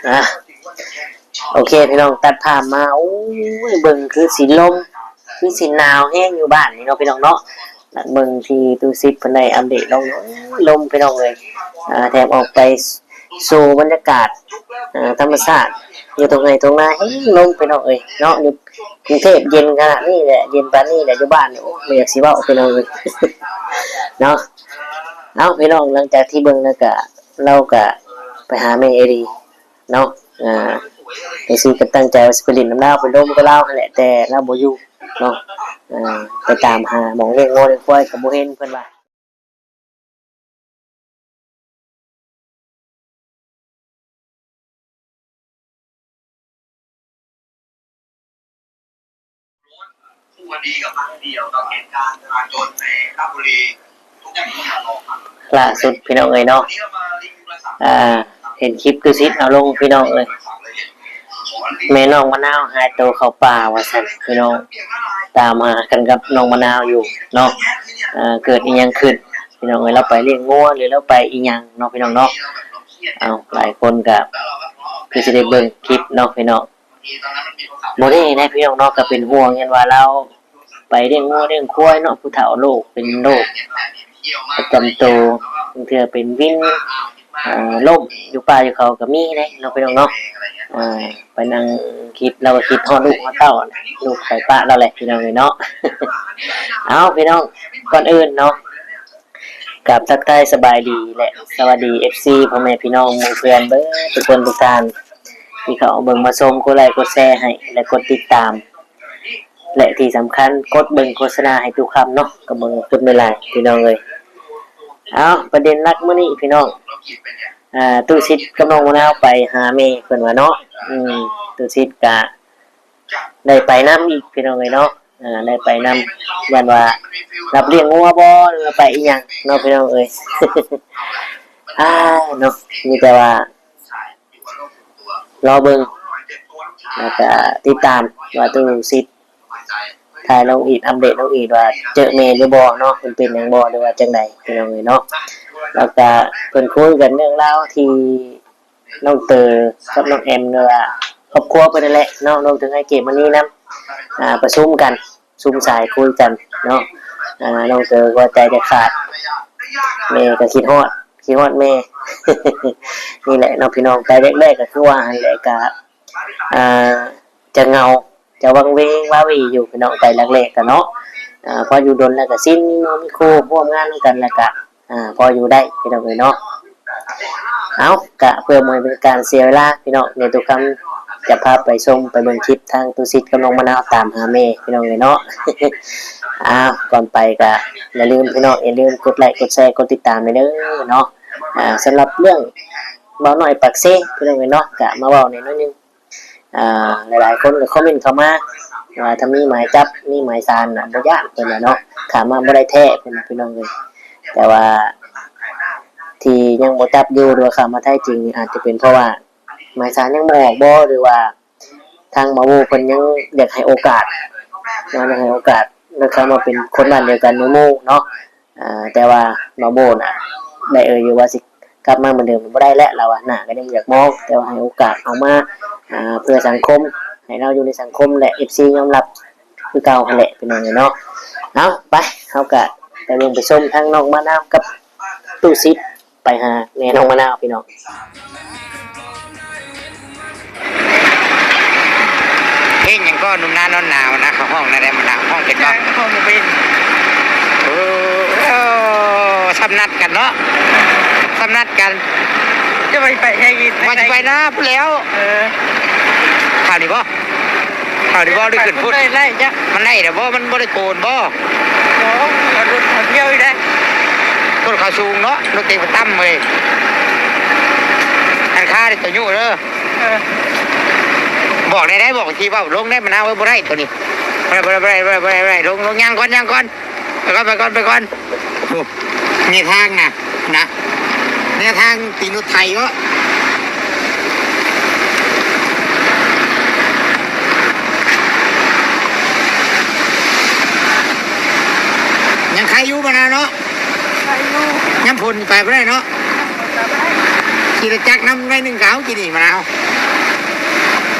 ອ່າ ໂອເຄພີ່ນ້ອງ ຕັດພາບມາ ໂອ້ຍ ເບິ່ງຄືຊິລົມ ຄືຊິໜາວແຮງຢູ່ບ້ານນີ້ເນາະພີ່ນ້ອງເນາະ. ນັກເບິ່ງທີ່ຕູ້ສິດເພິ່ນໄດ້ອັບເດດລົງ ໂອ້ຍ ລົມພີ່ນ້ອງເອີຍ. ອ່າ ແຖມອອກໄປ ສູ່ບັນຍາກາດ ເອີ ທຳມະຊາດ ຢູ່ທົ່ງໄຮ່ທົ່ງນາ ແຮງລົມພີ່ນ້ອງເອີຍເນາະ. ຢູ່ກຸງເທບເຢັນຂະໜາດນີ້ແຫຼະ ເຢັນປານນີ້ແຫຼະ ຢູ່ບ້ານນີ້ ໂອ້ ບໍ່ຢາກຊິເວົ້າພີ່ນ້ອງເອີຍເນາະ. ເອົາ ພີ່ນ້ອງ ຫຼັງຈາກທີ່ເບິ່ງແລ້ວກະ ລາວກະໄປຫາແມ່ເອດີເນາະ. ອ່າ ເອຊີກໍຕັ້ງໃຈວ່າຊິໄປຫຼິ້ນນຳລາວ ໄປລົມກັບລາວຫັ້ນແຫຼະ ແຕ່ລາວບໍ່ຢູ່ເນາະ. ອ່າ ໄປຕາມຫາໝ່ອງລ້ຽງງົວລ້ຽງຄວາຍກໍບໍ່ເຫັນ ເພິ່ນວ່າ. ລ່າສຸດພີ່ນ້ອງເອີຍເນາະ ອ່າ ເຫັນຄລິບຕູ້ສິດເອົາລົງພີ່ນ້ອງເອີຍ ແມ່ນ້ອງມະນາວຫາຍໂຕເຂົ້າປ່າວ່າຊັ້ນພີ່ນ້ອງ. ຕາມຫາກັນກັບນ້ອງມະນາວຢູ່ເນາະ ເກີດອີ່ຫຍັງຂຶ້ນພີ່ນ້ອງເອີຍ ລາວໄປລ້ຽງງົວ ຫຼືລາວໄປອີ່ຫຍັງເນາະພີ່ນ້ອງເນາະ. ເອົາ ຫຼາຍຄົນກໍຄືຊິໄດ້ເບິ່ງຄລິບເນາະພີ່ນ້ອງ. ບໍ່ແນ່ນະພີ່ນ້ອງເນາະ ກໍເປັນຫ່ວງ ຢ້ານວ່າລາວໄປລ້ຽງງົວລ້ຽງຄວາຍເນາະ ຜູ້ເຖົ້າໂລກ ເປັນໂລກປະຈຳໂຕ ບາງເທື່ອເປັນວິນ ເອີ ລົ້ມຢູ່ປ່າຢູ່ເຂົາກໍມີເດ້ເນາະພີ່ນ້ອງເນາະ. ເອີ ໄປນັ່ງຄິດ ລາວກໍຄິດຮອດລູກຮອດເຕົ້າ ລູກໄປປະລາວແຫຼະພີ່ນ້ອງເອີຍເນາະ. ເອົາ ພີ່ນ້ອງ ກ່ອນອື່ນເນາະ ກາບທັກທາຍສະບາຍດີ ແລະ ສະຫວັດດີ ເອັຟຊີ ພໍ່ແມ່ພີ່ນ້ອງໝູ່ເພື່ອນເບິດທຸກຄົນທຸກທ່ານ ທີ່ເຂົ້າມາເບິ່ງມາຊົມ ກົດໄລກົດແຊໃຫ້ ແລະ ກົດຕິດຕາມ ແລະ ທີ່ສຳຄັນກົດເບິ່ງໂຄສະນາໃຫ້ຕູ້ຄຳເນາະ ກໍເບິ່ງຂອບຄຸນຫຼາຍໆ ພີ່ນ້ອງເອີຍ. ເອົາ ປະເດັນຫຼັກມື້ນີ້ພີ່ນ້ອງ ອ່າ ຕູ້ສິດກັບນ້ອງມະນາວໄປຫາແມ່ເພິ່ນວ່າເນາະ. ອືມ ຕູ້ສິດກະ ໄດ້ໄປນຳອີກພີ່ນ້ອງເອີຍເນາະ. ເອີ ໄດ້ໄປນຳ ຢ້ານວ່າຮັບລ້ຽງງົວບໍ່ ຫຼືວ່າໄປອີ່ຫຍັງເນາະພີ່ນ້ອງເອີຍ. ອ່າ ເນາະ ມີແຕ່ວ່າລໍເບິ່ງ ແລ້ວກະຕິດຕາມວ່າຕູ້ສິດຖ່າຍລົງອີກ ອັບເດດລົງອີກວ່າເຈີແມ່ຫຼືບໍ່ເນາະ ເພິ່ນເປັນຫຍັງບໍ່ ຫຼືວ່າຈັ່ງໃດພີ່ນ້ອງເອີຍເນາະ. ແລ້ວກະເພິ່ນຄຸຍກັນເລື່ອງລາວທີ່ ນ້ອງເຕີກັບນ້ອງແອມ ຫຼືວ່າຄອບຄົວເພິ່ນນັ້ນແຫຼະເນາະ ລວມເຖິງອ້າຍເກດມະນີນຳ ອ່າ ປະຊຸມກັນ ຊຸມສາຍຄຸຍກັນເນາະ. ອ່າ ນ້ອງເຕີກໍໃຈຈະຂາດ ແມ່ກໍຄິດຮອດ ຄິດຮອດແມ່ ນີ້ແຫຼະເນາະພີ່ນ້ອງ. ໄປແລກໆກໍຄືວ່າຫັ້ນແຫຼະ ກະ ອ່າ ຈະເຫງົາ ຈະວັງເວງວາເວຢູ່ພີ່ນ້ອງ ໄປຫຼັກແລກກະເນາະ. ອ່າ ພໍຢູ່ດົນແລ້ວກະຊິນ ມີໝູ່ມີຄູ່ຮ່ວມງານນຳກັນ ແລ້ວກະ ອ່າ ພໍຢູ່ໄດ້ພີ່ນ້ອງເອີຍເນາະ. ເອົາ ກະເພື່ອບໍ່ໃຫ້ເປັນການເສຍເວລາພີ່ນ້ອງ ດຽວຕູ້ຄຳຈະພາໄປຊົມ ໄປເບິ່ງຄລິບທາງຕູ້ສິດກັບນ້ອງມະນາວຕາມຫາແມ່ພີ່ນ້ອງເອີຍເນາະ. ເອົາ ກ່ອນໄປກະຢ່າລືມພີ່ນ້ອງ ຢ່າລືມກົດໄລ ກົດແຊ ກົດຕິດຕາມໃຫ້ເດີເນາະ. ອ່າ ສຳລັບເລື່ອງບ່າວນ້ອຍປາກເຊພີ່ນ້ອງເອີຍເນາະ ກະມາເວົ້າແດ່ໜ້ອຍໜຶ່ງ. ອ່າ ຫຼາຍໆຄົນກໍຄອມເມັນເຂົ້າມາວ່າ ຖ້າມີໝາຍຈັບ ມີໝາຍສານນະ ບໍ່ຢ້ານ ເພິ່ນວ່າເນາະ ຂ້າມມາບໍ່ໄດ້ແທ້ ເພິ່ນວ່າ ພີ່ນ້ອງເອີຍ. ແຕ່ວ່າທີ່ຍັງບໍ່ຈັບຢູ່ ຫຼືວ່າຂ້າມມາໄທຈິງນີ້ ອາດຈະເປັນເພາະວ່າໝາຍສານຍັງບໍ່ອອກບໍ່ ຫຼືວ່າທາງໝໍໂບເພິ່ນຍັງຢາກໃຫ້ໂອກາດເນາະ ຢາກໃຫ້ໂອກາດ ແລ້ວເຂົ້າມາເປັນຄົນບ້ານດຽວກັນໃນໝູ່ເນາະ. ອ່າ ແຕ່ວ່າໝໍໂບນະ ໄດ້ເອີ່ຍຢູ່ວ່າຊິກັບມາເໝືອນເດີມບໍ່ໄດ້ແລ້ວ ລາວວ່າ ໜ້າກໍຍັງບໍ່ຢາກມອງ ແຕ່ວ່າໃຫ້ໂອກາດເອົາມາ ອ່າ ເພື່ອສັງຄົມ ໃຫ້ລາວຢູ່ໃນສັງຄົມ ແລະ ເອັຟຊີຍອມຮັບຄືເກົ່າຫັ້ນແຫຼະ ພີ່ນ້ອງເອີຍເນາະ. ເອົາ ໄປ ເຮົາກໍໄປເບິ່ງໄປຊົມທັງນ້ອງມະນາວກັບຕູ້ສິດ ໄປຫາແມ່ນ້ອງມະນາວ ພີ່ນ້ອງ. ເພງຫຍັງກໍໜຸ່ມນານອນໜາວນະ ເຂົາຮ້ອງແນວໃດມັນນະ ຮ້ອງເປັນບໍ່? ຮ້ອງບໍ່ເປັນ. ເອີ ເອີ ສ່ຳນັດກັນເນາະ ສ່ຳນັດກັນ. ຈະໄປ ໄປໃສອີກ? ວ່າຊິໄປນາພຸ້ນແຫຼ້ວ. ເອີ ຂ່າວນີ້ບໍ່? ເຂົາໄດ້ບໍ່ ໄດ້ຂຶ້ນພຸ້ນ? ໄດ້ ໄດ້ຈ້ະ. ມັນໄດ້ແລ້ວບໍ່? ມັນບໍ່ໄດ້ໂກນບໍ່? ບໍ່ ເອົາລົດເຂົາທ່ຽວຢູ່ເດ້. ລົດເຂົາສູງເນາະ ລົດເຕັມກໍຕ່ຳເວີຍ. ອັນຄາໄດ້ຕົວຍູ້ເດີ. ເອີ ບອກໄດ້ ໄດ້ບອກທີ່ເວົ້າລົງໄດ້ ມັນເອົາໄວ້ບໍ່ໄດ້ຕົວນີ້. ບໍ່ໄດ້ ບໍ່ໄດ້ ບໍ່ໄດ້ ບໍ່ໄດ້ ບໍ່ໄດ້ ລົງ ລົງ ຍ່າງກ່ອນ ຍ່າງກ່ອນ. ໄປກ່ອນ ໄປກ່ອນ ໄປກ່ອນ. ໂອ້ ແນວທາງນະ ນະ ແນວທາງຕີນລົດໄຖເນາະ. ຍັງໄຄຢູ່ບໍ່ນະເນາະ? ໄຄຢູ່. ຍາມຝົນໄປບໍ່ໄດ້ເນາະ? ໄປບໍ່ໄດ້. ຂີ່ລົດຈັກນຳໜ້ອຍໜຶ່ງກໍເອົາ ກີ້ນີ້ມະນາວ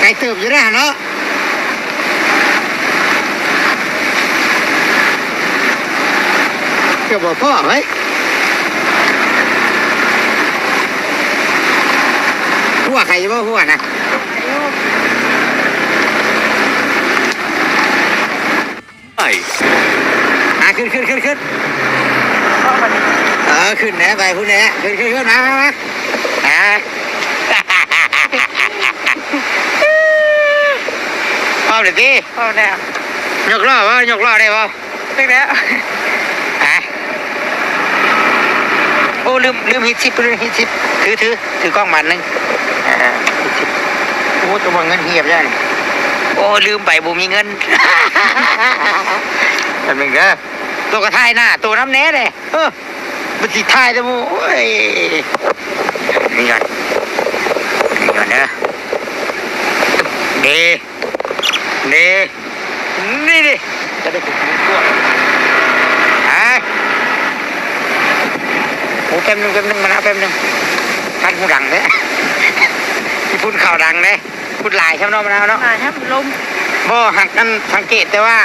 ໄກເຕີບຢູ່ເດ້ເນາະ ເກືອບບໍ່ພໍ້ເວີ້ຍ. ຫົວໄຄຢູ່ບໍ່ ຫົວນະ? ໄປ ອ່າ ຂຶ້ນ ຂຶ້ນ ຂຶ້ນ ຂຶ້ນ ເອີ ຂຶ້ນແດ່ ໄປພຸ້ນແດ່ ຂຶ້ນ ຂຶ້ນ ຂຶ້ນ ມາ ມາ ມາ ອ່າ ພ້ອມແລ້ວຕິ? ພ້ອມແລ້ວ. ຍົກລໍ້ບໍ່? ຍົກລໍ້ໄດ້ບໍ່? ຈັກແລ້ວ ຮະ? ໂອ້ ລືມ ລືມຮີດຊິບ ລືມຮີດຊິບ ຖື ຖື ຖືກ້ອງບາດໜຶ່ງ ອ່າ ຮີດຊິບ ໂອ້ ຕົວເງິນຫຽບແລ້ວນີ້ ໂອ້ ລືມໄປບໍ່ມີເງິນ ແປັບໜຶ່ງເດີ ໂຕກໍຖ່າຍໜ້າໂຕນຳແດ່ເດ້ ເອີ ມັນຊິຖ່າຍແຕ່ໝູ່ ໂອ້ຍ ນີ້ກ່ອນ ນີ້ກ່ອນເດີ ເດ້ ນີ້ ນີ້ ນີ້ ຈະໄດ້ເປັນຜູ້ກວດ ຮະ? ໂອ້ ແປັບໜຶ່ງ ແປັບໜຶ່ງ ມະນາວ ແປັບໜຶ່ງ ຄັນຫູດັງເດ້ ຍີ່ປຸ່ນເຂົາດັງເດ້ ພຸດຫຼາຍຊ່ຳເນາະ ມະນາວເນາະ ຫຼາຍແຮງ ລົມ ບໍ່ ຫາກອັນສັງເກດແຕ່ວ່າ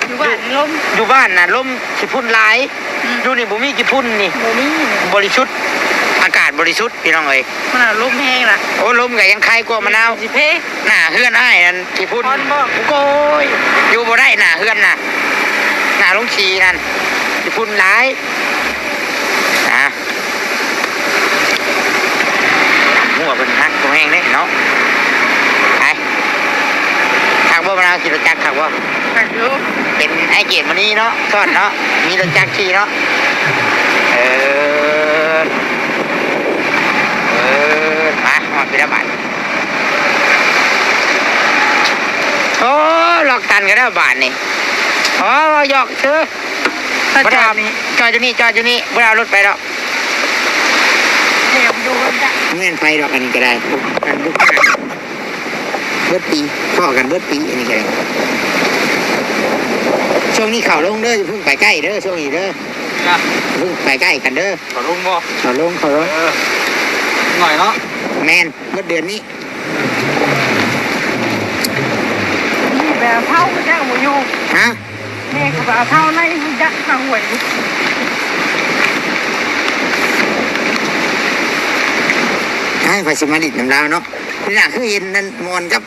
ຢູ່ບ້ານລົມ ຢູ່ບ້ານນະລົມຂີ້ຝຸ່ນຫຼາຍ ອືມ ຢູ່ນີ້ບໍ່ມີຂີ້ຝຸ່ນນີ້ ບໍ່ມີ ບໍລິສຸດ ອາກາດບໍລິສຸດ ພີ່ນ້ອງເອີຍ ມັນລະລົມແຮງລະ ໂອ້ ລົມກໍຍັງຄາຍກວ່າມະນາວ ຊິເພ ໜ້າເຮືອນອ້າຍນັ້ນຂີ້ຝຸ່ນ ຮ້ອນບໍ່? ໂອ້ຍ ຢູ່ບໍ່ໄດ້ໜ້າເຮືອນນະ ໜ້າໂຮງສີນັ້ນຂີ້ຝຸ່ນຫຼາຍ ອ່າ ຫົວເພິ່ນຮັກບໍ່ແຮງເດ້ເນາະ ໄປ ຄັກບໍ່ ມະນາວ ຂີ່ລົດຈັກຄັກບໍ່? ຄັກຢູ່ ເປັນອ້າຍເກດມະນີເນາະ ສອນເນາະ ມີລົດຈັກຂີ່ເນາະ ເອີ ເອີ ມາ ຮອດພີ້ລະບາດ ໂອ້ ລັອກຕັນກັນແລ້ວບາດນີ້ ໂອ້ ຫຍອກຊື່ ມາຈອດນີ້ ຈອດຢູ່ນີ້ ຈອດຢູ່ນີ້ ບໍ່ໄດ້ເອົາລົດໄປດອກ ແມ່ນໄປດອກ ອັນນີ້ກໍໄດ້ ອັນບຸກກາ ເບິດປີ ພໍ້ກັນເບິດປີ ອັນນີ້ກໍໄດ້ ຊ່ວງນີ້ເຂົ້າລົງເດີ ຢ່າເພິ່ງໄປໃກ້ເດີ ຊ່ວງນີ້ເດີ ຢ່າເພິ່ງໄປໃກ້ກັນເດີ ເຂົ້າລົງບໍ່? ເຂົ້າລົງ ເຂົ້າລົງ ເອີ ໜ້ອຍເນາະ ແມ່ນ ເບິດເດືອນນີ້ ແມ່ເຖົ້າຈັກບໍ່ຢູ່ ຮະ? ແມ່ກໍວ່າເຖົ້າໃນຮູ້ຈັກທາງຫ້ວຍນີ້ ອ້າຍ ຂ້ອຍຊິມາຫຼິ້ນນຳລາວເນາະ ນີ້ນະ ຄືເຫັນນັ້ນມ່ວນກັບ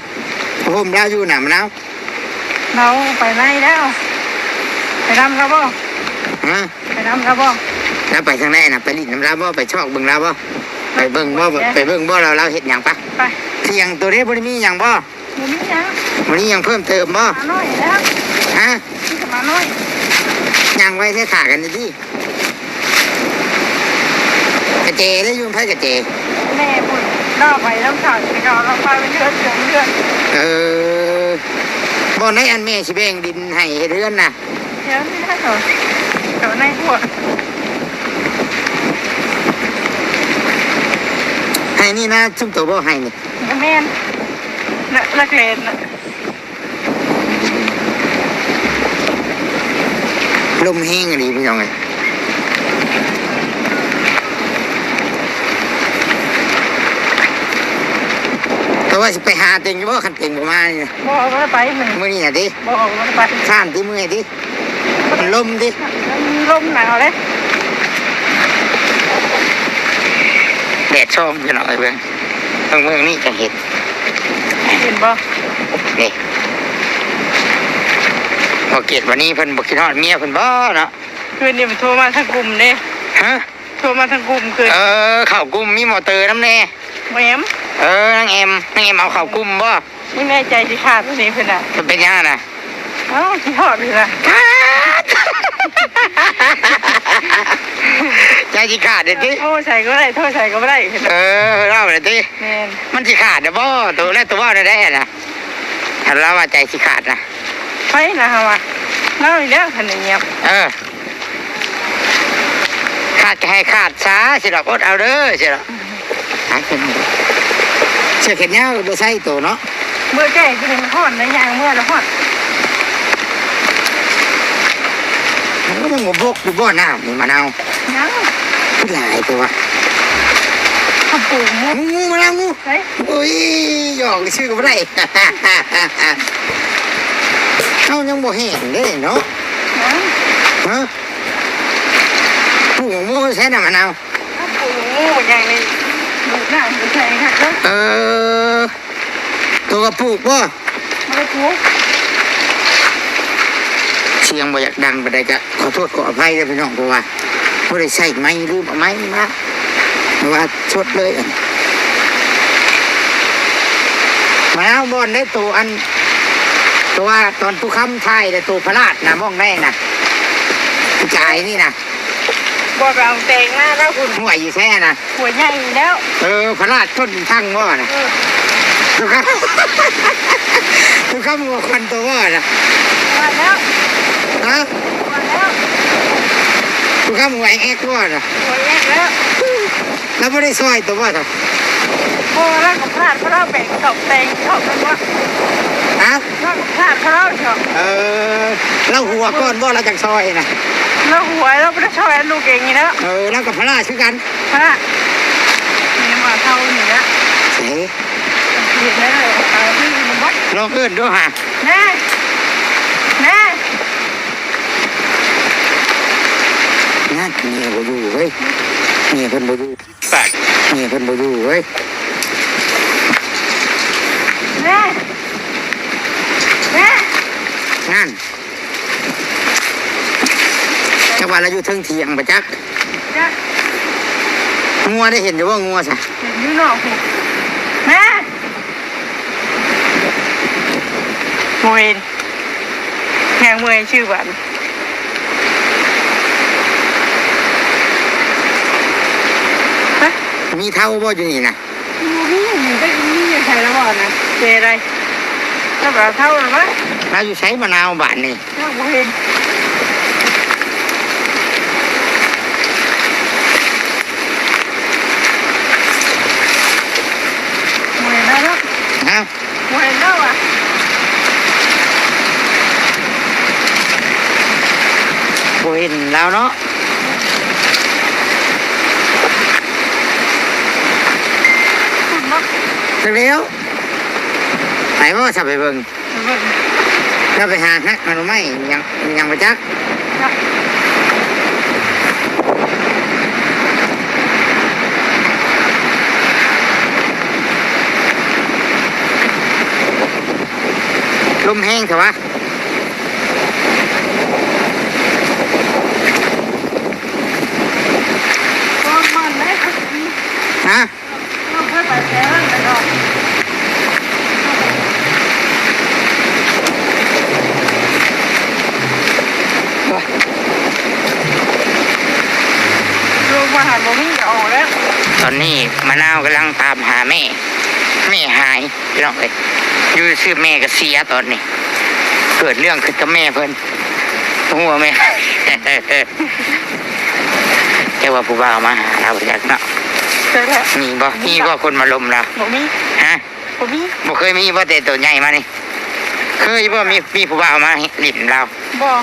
ຜົມລາວຢູ່ນະ ມະນາວ ລາວໄປໃນແລ້ວ ໄປນຳລາວບໍ່? ຮະ? ໄປນຳລາວບໍ່? ລາວໄປທາງໃດນະ? ໄປຫຼິ້ນນຳລາວບໍ່? ໄປຊອກເບິ່ງລາວບໍ່? ໄປເບິ່ງບໍ່? ໄປເບິ່ງບໍ່? ລາວ ລາວເຮັດຫຍັງປະ? ໄປ ທ່ຽງໂຕເດ້ ບໍ່ໄດ້ມີຫຍັງບໍ່? ບໍ່ມີຫຍັງ ບໍ່ມີຫຍັງເພີ່ມເຕີມບໍ່? ໝານ້ອຍແລ້ວ ຮະ? ມີແຕ່ໝານ້ອຍ ຍ່າງໄວແທ້ ຖ້າກັນຢູ່ຕິ ກະເຈເດ້ ຢູ່ນຳໃຜກະເຈ? ແມ່ພຸ້ນ ລາວໄປນຳສາວ ແຕ່ເກົ່າລາວພາໄປເຮືອນ ເຮືອນ ເຮືອນ ເອີ ບ່ອນໃດອັນແມ່ຊິແບ່ງດິນໃຫ້ເຮັດເຮືອນນະ? ແຖວນີ້ແຫຼະ ແຖວໃນຫົວ ໄຮ່ນີ້ນະ ຊຸມໂຕບໍ່ໄຮ່ນີ້? ແມ່ນ ນະ ຫຼັກແລນນະ ລົມແຮງອີ່ຫຼີພີ່ນ້ອງເອີຍ ແຕ່ວ່າຊິໄປຫາເຕັງຢູ່ບໍ່ ຄັນເຕັງບໍ່ມານີ້ນະ? ບໍ່ ບໍ່ໄດ້ໄປມື້ນີ້ ມື້ນີ້ນະຕິ? ບໍ່ ບໍ່ໄດ້ໄປ ຄ້ານຕິ ເມື່ອຍຕິ? ມັນລົມຕິ ມັນລົມໜາວເດ້ ແດດສ່ອງ ພີ່ນ້ອງເອີຍ ເບິ່ງ ເບິ່ງ ເບິ່ງນີ້ຈັ່ງເຫັນ ເຫັນບໍ່ ນີ້ ບໍ່ເກດ ວັນນີ້ເພິ່ນບໍ່ຄິດຮອດເມຍເພິ່ນບໍ່ເນາະ? ຄືນນີ້ມັນໂທມາທາງກຸ່ມເດ້ ຮະ? ໂທມາທາງກຸ່ມຄືນ ເອີ ເຂົ້າກຸ່ມ ມີໝໍເຕີນຳແດ່ ບໍ່ແອມ ເອີ ນາງແອມ ນາງແອມເອົາເຂົ້າກຸ່ມບໍ່? ນີ້ແມ່ໃຈຊິຂາດຕົວນີ້ເພິ່ນນະ ເປັນຫຍັງນະ? ເອົ້າ ຄິດຮອດຢູ່ນະ ຂາດ ໃຈຊິຂາດເດ້ຕິ ໂທໃສກໍບໍ່ໄດ້ ໂທໃສກໍບໍ່ໄດ້ ເອີ ເວົ້າເດ້ຕິ ແມ່ນ ມັນຊິຂາດເດ້ບໍ່? ໂຕແລ້ວ ໂຕເວົ້າແນວໃດຫັ້ນນະ ຄັນລາວວ່າໃຈຊິຂາດນະ ໃຜນະ ເຮົາວ່າ ລາວນີ້ແຫຼະ ຄັນໄດ້ງຽບ ເອີ ຂາດກໍໃຫ້ຂາດຊະ ຊິດອກ ອົດເອົາເດີ ຊິດອກ ຫາກິນ ເສື້ອແຂນຍາວກໍບໍ່ໃສ່ໂຕເນາະ ເມື່ອແກ່ກິນຮ້ອນໄດ້ ຍ່າງເມື່ອລະຮ້ອນ ໂອ້ ມັນບໍ່ບົກຢູ່ບໍ່ນ້ຳນີ້ ມະນາວ ຍັງ ຄືຫຼາຍແທ້ວະ ປູກໝູ ໝູ ໝູມາແລ້ວ ໝູ. ໃສ? ໂອ້ຍ ຫຍອກຊື່ກໍບໍ່ໄດ້ ເຮົາຍັງບໍ່ແຫ້ງເດ້ເນາະ. ຫຍັງ? ຮະ? ປູກໝູໃສ່ນ້ຳມະນາວ. ປູກໝູຫຍັງນີ້ ດູດນ້ຳໃສ່ຄັກເດີ. ເອີ ໂຕກໍປູກບໍ່? ບໍ່ໄດ້ປູກ. ສຽງບໍ່ຢາກດັງປານໃດ ກໍຂໍໂທດຂໍອະໄພເດີພີ່ນ້ອງ ເພາະວ່າບໍ່ໄດ້ໃຊ້ໄມ ລືມເອົາໄມມາ ເພາະວ່າສົດເລີຍ. ມາເອົາບ່ອນໄດ້ໂຕອັນ ໂຕວ່າຕອນຕູ້ຄຳຖ່າຍແລ້ວ ໂຕພະລາດນະ ໝ່ອງໃດນະ ກາຍນີ້ນະ. ບໍ່ ໄປເອົາແຕງມາແລ້ວພຸ້ນ. ຫ້ວຍຢູ່ໃສນະ? ຫ້ວຍໃຫຍ່ແລ້ວ. ເອີ ພະລາດຕົ້ນທັງບໍ່ນະ? ເອີ ຕູກຄຳ ຕູກຄຳຫົວຄວັນໂຕບໍ່ນະ? ຮອດແລ້ວ. ຮະ? ຮອດແລ້ວ. ຕູກຄຳຫົວແອກບໍ່ນະ? ຫົວແອກແລ້ວ. ລາວບໍ່ໄດ້ຊ່ອຍໂຕບໍ່ນະ? ບໍ່ ລາວກໍພະລາດ ເພາະລາວແປງຕອກແຕງເພາະແມ່ນບໍ່? ຮະ? ລາວກໍພະລາດ ເພາະລາວເນາະ. ເອີ ລາວຫົວກ່ອນບໍ່ ລາວຈັ່ງຊ່ອຍນະ? ລາວຫົວ ລາວບໍ່ໄດ້ຊ່ອຍ ລູກເອງນີ້ແຫຼະ. ເອີ ລາວກໍພະລາດຄືກັນ. ພະລາດ ນີ້ມາເທົ່ານີ້ລະ. ໃສ? ເຮັດແລ້ວ ເອົາຄືນມາບັດ. ລອງເອີ້ນດູຫາ. ແມ່ ແມ່. ນັ້ນ ແມ່ບໍ່ຢູ່ເວີຍ ແມ່ເພິ່ນບໍ່ຢູ່. ປາກ ເມຍເພິ່ນບໍ່ຢູ່ເວີຍ. ແມ່ ແມ່ ນັ້ນ ຈັກວ່າລາວຢູ່ເທິງຖຽງບໍ່ຈັກ. ຈັກ ງົວໄດ້ເຫັນຢູ່ບໍ່ ງົວຊະ? ເຫັນຢູ່ນອກພຸ້ນ. ແມ່ ບໍ່ເຫັນ. ຍ່າງເມື່ອຍຊື່ບາດນີ້. ຮະ? ມີເທົ້າບໍ່ຢູ່ນີ້ນະ? ບໍ່ມີ. ນີ້ຈັກມີຢູ່ໃສລະບໍ່ນະ? ເປັນໃດ? ລາວບໍ່ເທົ້າລະວະ? ລາວຢູ່ໃສມະນາວບາດນີ້? ຍັງບໍ່ເຫັນ. ບໍ່ເຫັນລະເນາະ. ຮະ? ບໍ່ເຫັນລະວະ. ບໍ່ເຫັນລາວເນາະ. ຈັກແລ້ວ. ໄປບໍ່ຊະ ໄປເບິ່ງ. ໄປເບິ່ງ. ລາວໄປຫາຮັກຫາໜໍ່ໄມ້ຫຍັງ ຫຍັງບໍ່ຈັກ. ລົມແຮງແທ້ວະ. ຮະ? ລົງມາຫາບໍ່ມີກໍອອກແລ້ວ. ຕອນນີ້ມະນາວກຳລັງຕາມຫາແມ່ ແມ່ຫາຍ ພີ່ນ້ອງເອີຍ. ຢູ່ຊື່ແມ່ກໍເສຍຕອນນີ້. ເກີດເລື່ອງຂຶ້ນກັບແມ່ເພິ່ນ. ຫົວແມ່ ແຕ່ວ່າຜູ້ບ່າວມາຫາລາວຈັກເນາະ. ມີບໍ່? ມີບໍ່ຄົນມາລົມລາວ? ບໍ່ມີ. ຮະ? ບໍ່ມີ. ບໍ່ເຄີຍມີບໍ່ແຕ່ໂຕໃຫຍ່ມານີ້? ເຄີຍບໍ່? ມີ ມີຜູ້ບ່າວມາຫຼິ້ນລາວ? ບໍ່.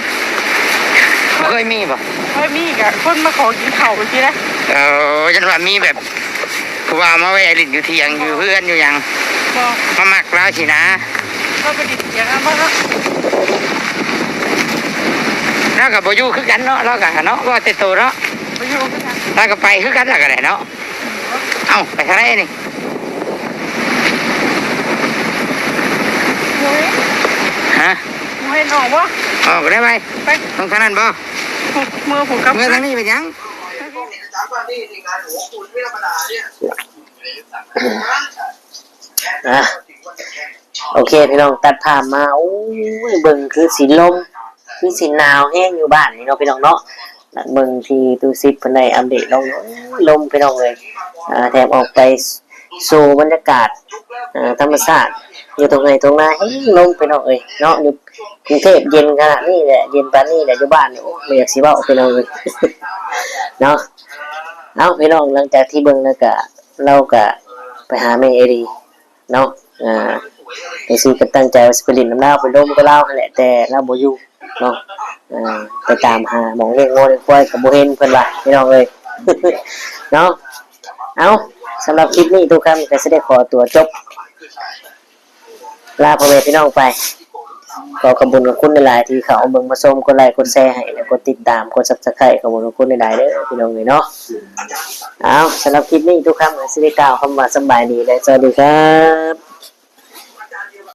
ບໍ່ເຄີຍມີບໍ່? ເຄີຍມີກະຄົນມາຂໍກິນເຂົ້າຈັ່ງຊີ້ນະ. ເອີ ຢ້ານວ່າມີແບບ ຜູ້ບ່າວມາແວ່ຫຼິ້ນຢູ່ຖຽງ ຢູ່ເຮືອນຢູ່ຫຍັງ. ບໍ່. ມາມັກລາວຊີ້ນະ. ເຮົາໄປຫຼິ້ນຖຽງນຳບໍ່ເນາະ. ລາວກໍບໍ່ຢູ່ຄືກັນເນາະ ລາວກໍເນາະ ວ່າແຕ່ໂຕເນາະ. ບໍ່ຢູ່ຄືກັນ. ລາວກໍໄປຄືກັນ ລາວກໍໄດ້ເນາະ. ເອົ້າ ໄປທາງໃດນີ້? ໂອ້ຍ. ຮະ? ບໍ່ເຫັນອອກບໍ່? ອອກໄດ້ໄວ. ໄປ ລົງທາງນັ້ນບໍ່? ເມືອຜູ້ກັບ ເມືອທາງນີ້ເປັນຫຍັງ? ອ່ະ ໂອເຄ ພີ່ນ້ອງ ຕັດພາບມາ ໂອ້ຍ ເບິ່ງຄືຊິລົມ ຄືຊິໜາວແຮງຢູ່ບ້ານນີ້ເນາະ ພີ່ນ້ອງເນາະ. ເບິ່ງທີ່ຕູ້ຊິດເພິ່ນໄດ້ອັບເດດລົງ ໂອ້ຍ ລົມ ພີ່ນ້ອງເອີຍ. ອ່າ ແຖມອອກໄປ ໂຊບັນຍາກາດ ເອີ ທຳມະຊາດ ຢູ່ທົ່ງໄຮ່ທົ່ງນາ ແຮງລົມ ພີ່ນ້ອງເອີຍເນາະ. ຢູ່ກຸງເທບເຢັນຂະໜາດນີ້ແຫຼະ ເຢັນປານນີ້ແຫຼະ ຢູ່ບ້ານນີ້ ໂອ້ ບໍ່ຢາກຊິເວົ້າ ພີ່ນ້ອງເອີຍເນາະ. ເອົ້າ ພີ່ນ້ອງ ຫຼັງຈາກທີ່ເບິ່ງແລ້ວກະ ລາວກະໄປຫາແມ່ເອດີເນາະ. ອ່າ ເອຊີກໍຕັ້ງໃຈວ່າຊິໄປຫຼິ້ນນຳລາວ ໄປລົມກັບລາວຫັ້ນແຫຼະ ແຕ່ລາວບໍ່ຢູ່ເນາະ. ອ່າ ໄປຕາມຫາໝ່ອງລ້ຽງງົວລ້ຽງຄວາຍກໍບໍ່ເຫັນ ເພິ່ນວ່າ ພີ່ນ້ອງເອີຍເນາະ. ເອົ້າ ສຳລັບຄລິບນີ້ ຕຸຄຳກໍຊິໄດ້ຂໍຕົວຈົບ ລາພໍ່ແມ່ພີ່ນ້ອງໄປ. ຂໍຂອບຄຸນຂອບຄຸນຫຼາຍໆ ທີ່ເຂົ້າມາເບິ່ງມາຊົມ, ກົດໄລກົດແຊໃຫ້ ແລະ ກົດຕິດຕາມ, ກົດ Subscribe. ຂອບຄຸນຂອບຄຸນຫຼາຍໆເດີພີ່ນ້ອງເອີຍເນາະ. ເອົາ, ສຳລັບຄລິບນີ້ ຕຸຄຳກໍຊິໄດ້ກ່າວຄຳວ່າສະບາຍດີ ແລະ ສະຫວັດດີຄັບ.